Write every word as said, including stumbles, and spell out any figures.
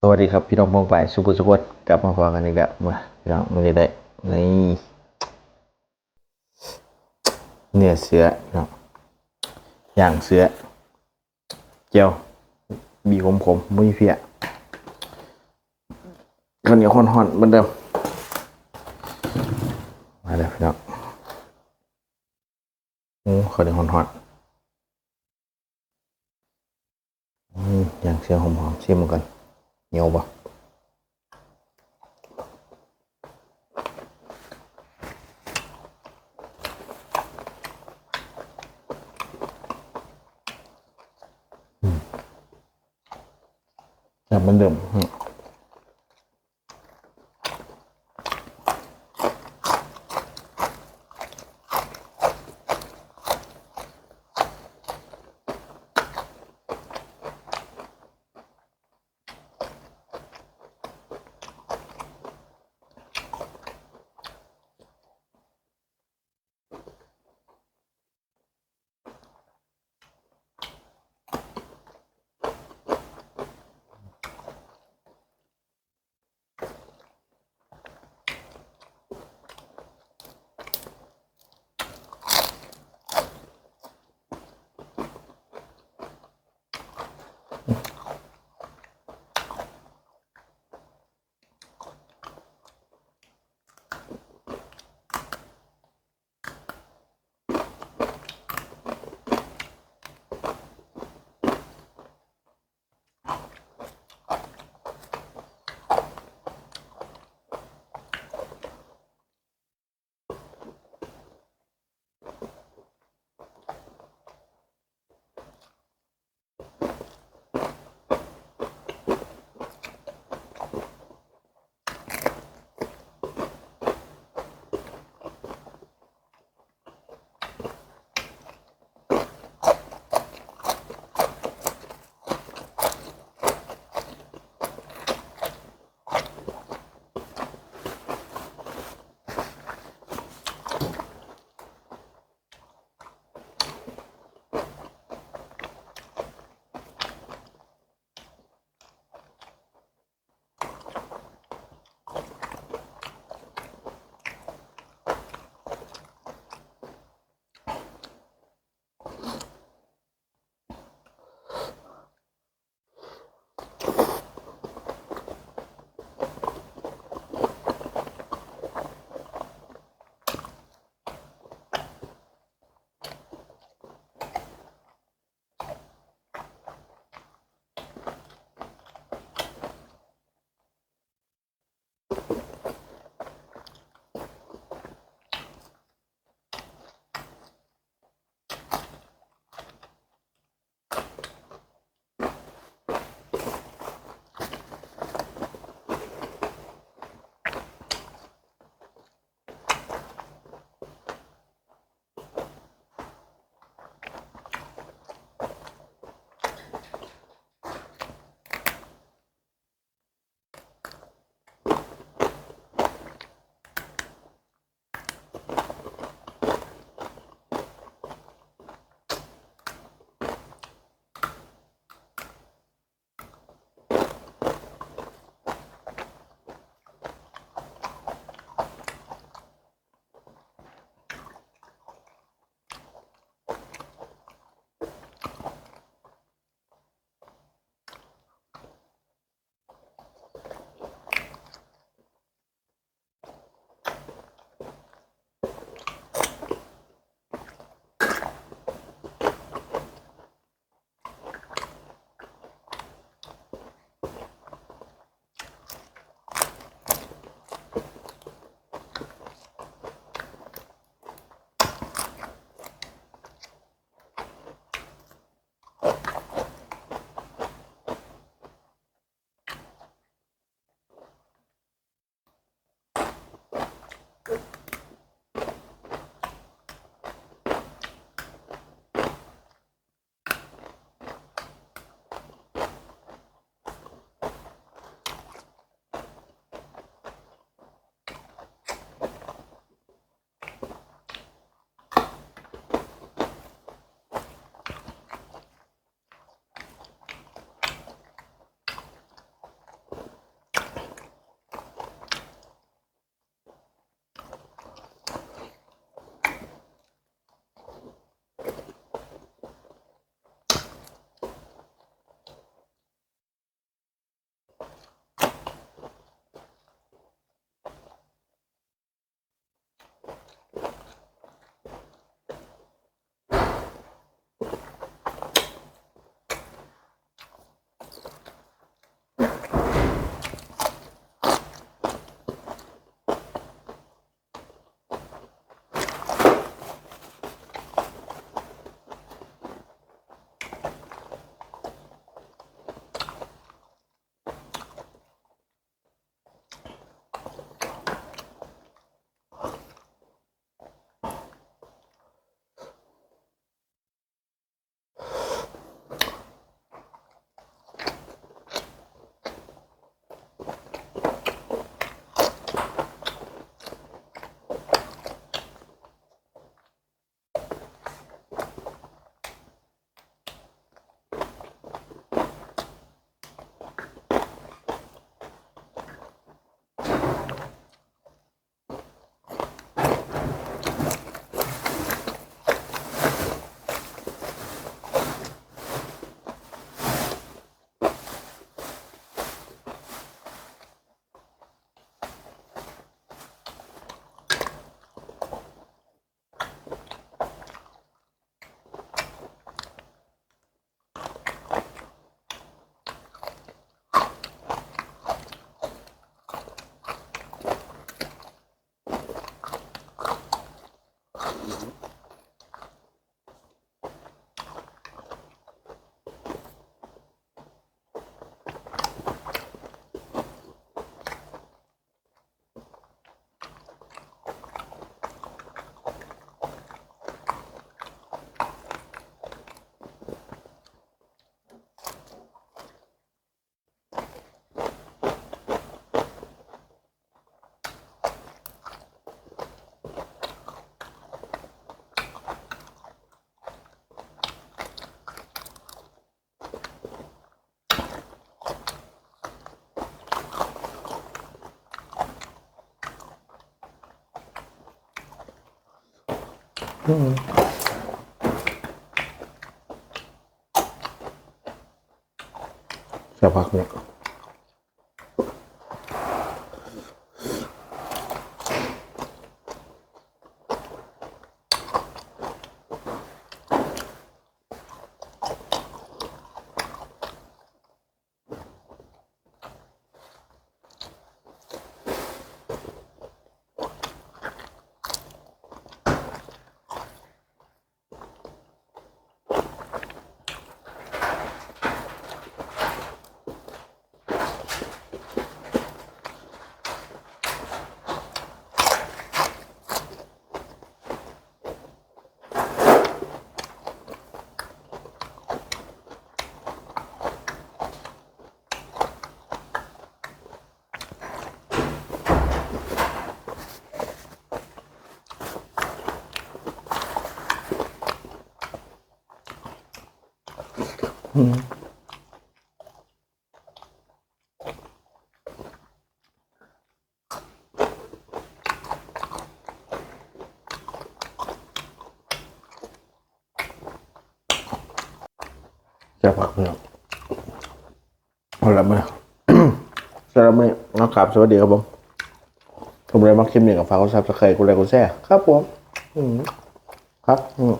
สวัสดีครับพี่น้องป้องไปายสุภุสุคน กลับมาพอกันอีกแล้วมาพี่น้องมื้อนี้ได้นี่เนื้อเสือเนาะย่างเสือแจ่วบีขมๆบ่มีเพี้ยข้าวเหนียวฮ้อนๆเหมือนเดิมมาแล้วพี่น้อง อืมข้าวเหนียวฮ้อนๆอืมย่างเสียหอมๆชิมมันก่อนเหนียวบ่อืมแซ่บเหมือนเดิมอืม อืม แซ่บคักเนี่ย อืม แซ่บคักเนี่ย เอาละมื้อ สำหรับมื้อนี้นะครับ สวัสดีครับผม ผมเลยมาคลิปนี้กับฝากกด Subscribe กดไลค์กดแชร์ครับผม อืม ครับ อืม